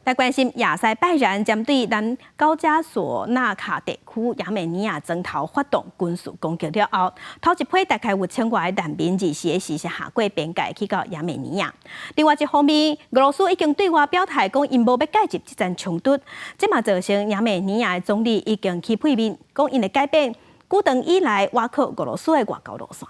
來關心亞塞拜然針對南高加索納卡地區亞美尼亞莊頭發動軍事攻擊了後，頭一批大概有千外難民24時是跨過邊界去到亞美尼亞。另外一方面，俄羅斯已經對外表態講，𪜶無欲介入這場衝突，這嘛造成亞美尼亞的總理已經起屁面，講𪜶會改變久長以來倚靠俄羅斯的外交路線。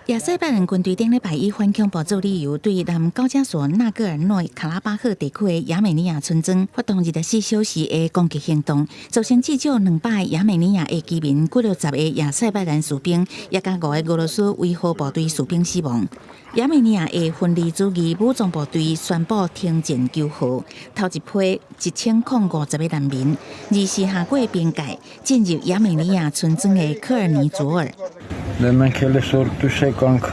亞塞拜然軍隊頂禮拜以反恐怖做理由，對南高加索納戈爾諾卡拉巴赫地區的亞美尼亞村莊發動24小時的攻擊行動，造成至少200個亞美尼亞的居民、幾落十個亞塞拜然士兵，也佮五個俄羅斯維和部隊士兵死亡。亞美尼亞的分離主義武裝部隊宣布停戰求和，頭一批1050個難民，24跨過邊界進入亞美尼亞村莊的科爾尼佐爾。 Դե մենք էլ այսօր դուրս եկանք,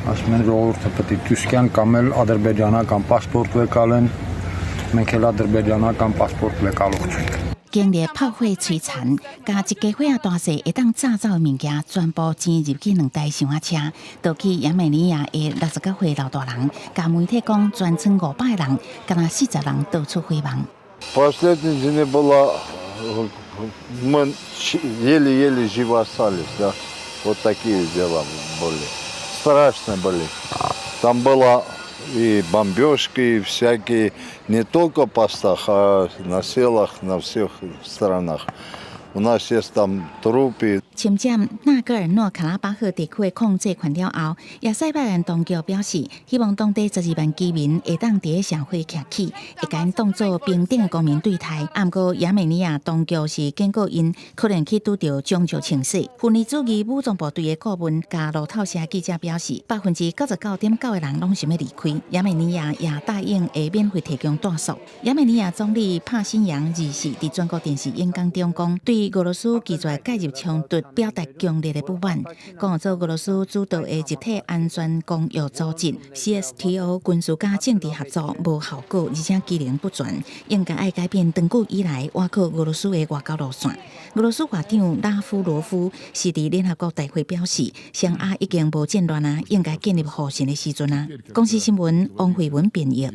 ասում են ժողովուրդը պետք է դուրս գան կամ էլ ադրբեջանական պասպորտ եկալ են, մենք էլ ադրբեջանական պասպորտ եկալող չենք։ 經歷炮火摧殘，共一家伙仔大細會當炸走的物件，全部擠入去兩台箱仔車，逃去亞美尼亞的69歲老大人，共媒體講，全村500個人，敢若40人逃出火網。 Последний день было, мы еле-еле живы остались, да. Вот такие дела были. Страшно были. Там было и бомбежки, и всякие, не только в постах, а на селах, на всех сторонах. У нас есть там трупы. 侵佔納戈爾諾卡拉巴赫地區的控制權了後，亞塞拜然當局表示，希望當地12萬居民會當佇社會徛起，會共𪜶當做平等的公民對待。毋過亞美尼亞當局是警告𪜶，可能去拄著種族清洗。分離主義武裝部隊的顧問共路透社記者表示，99.9%的人攏想欲離開。亞美尼亞也答應會免費提供住宿。亞美尼亞總理帕辛揚24佇全國電視演講中講，對俄羅斯拒絕介入衝突表達強烈的不滿，講做俄羅斯主導的集體安全公約組織 CSTO 軍事佮政治合作無效果，而且機能不全，應該愛改變長久以來倚靠俄羅斯的外交路線。俄羅斯外長拉夫羅夫是佇聯合國大會表示，雙亞已經無戰亂啊，應該建立互信的時陣啊。公視新聞王慧文編譯。